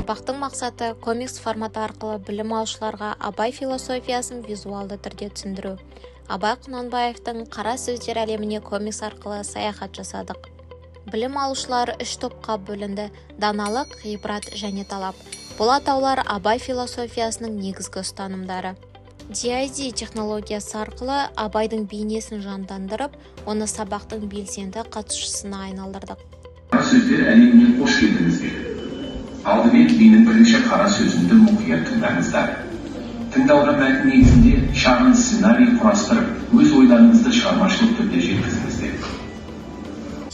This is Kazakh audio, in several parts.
Сабақтың мақсаты: комикс форматы арқылы білім алушыларға Абай философиясын визуалды түрде түсіндіру. Абай Құнанбаевтың қара сөздер әлеміне комикс арқылы саяхат жасадық. Білім алушылар үш топқа бөлінді: даналық, ғибрат және талап. Бұл атаулар — Абай философиясының негізгі ұстанымдары. D&D технологиясы арқылы Абайдың бейнесін жандандырып, оны сабақтың белсенді қатысушысына айналдырдық. Қара сөздер әлеміне қош келдіңіздер! Алдымен менің бірінші қара сөзімді мұқият тыңдаңыздар. Тыңдалған мәтін негізінде шағын сценарий құрастырып, өз ойларыңызды шығармашылық түрде жеткізіңіздер.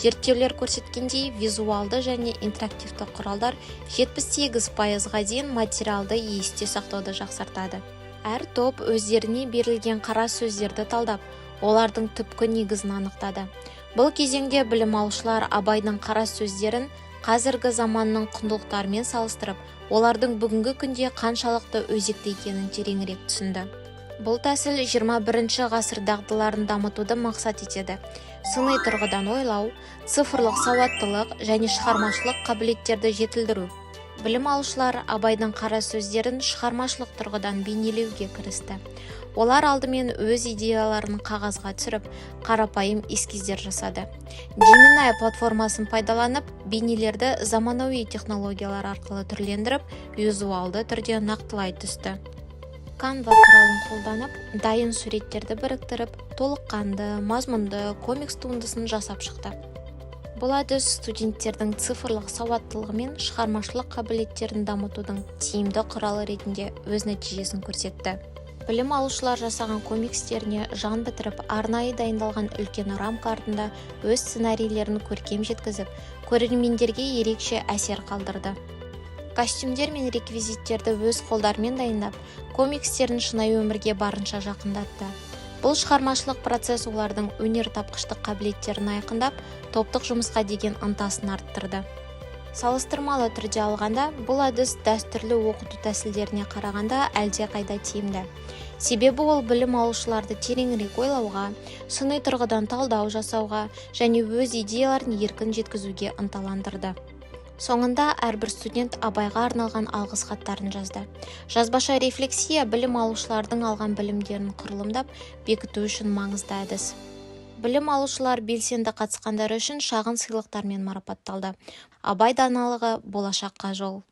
Зерттеулер көрсеткендей, визуалды және интерактивті құралдар 78%-ға дейін материалды есте сақтауды жақсартады. Әр топ өздеріне берілген қара сөздерді талдап, олардың түпкі негізін анықтады. Бұл кезеңде білім алушылар Абайдың қара сөздерін қазіргі заманның құндылықтарымен салыстырып, олардың бүгінгі күнде қаншалықты өзекті екенін тереңірек түсінді. Бұл тәсіл 21 ғасыр дағдыларын дамытуды мақсат етеді: сыни тұрғыдан ойлау, цифрлық сауаттылық және шығармашылық қабілеттерді жетілдіру. Білім алушылар Абайдың қара сөздерін шығармашылық тұрғыдан бейнелеуге кірісті. Олар алдымен өз идеяларын қағазға түсіріп, қарапайым эскиздер жасады. Gemini платформасын пайдаланып, бейнелерді заманауи технологиялар арқылы түрлендіріп, визуалды түрде нақтылай түсті. Canva құралын қолданып, дайын суреттерді біріктіріп, толыққанды мазмұнды комикс туындысын жасап шықты. Бұл әдіс студенттердің цифрлық сауаттылығы мен шығармашылық қабілеттерін дамытудың тиімді құралы ретінде өз нәтижесін көрсетті. Білім алушылар жасаған комикстеріне жан бітіріп, арнайы дайындалған үлкен рамка артында өз сценарийлерін көркем жеткізіп, көрермендерге ерекше әсер қалдырды. Костюмдер мен реквизиттерді өз қолдарымен дайындап, комикстерін шынайы өмірге барынша жақындатты. Бұл шығармашылық процесс олардың өнертапқыштық қабілеттерін айқындап, топтық жұмысқа деген ынтасын арттырды. Салыстырмалы түрде алғанда, бұл әдіс дәстүрлі оқыту тәсілдеріне қарағанда әлдеқайда тиімді, себебі ол білім алушыларды тереңірек ойлауға, сыни тұрғыдан талдау жасауға және өз идеяларын еркін жеткізуге ынталандырды. Соңында әрбір студент Абайға арналған алғыс хаттарын жазды. Жазбаша рефлексия — білім алушылардың алған білімдерін құрылымдап бекіту үшін маңызды әдіс. Білім алушылар белсенді қатысқандары үшін шағын сыйлықтармен марапатталды. Абай даналығы — болашаққа жол.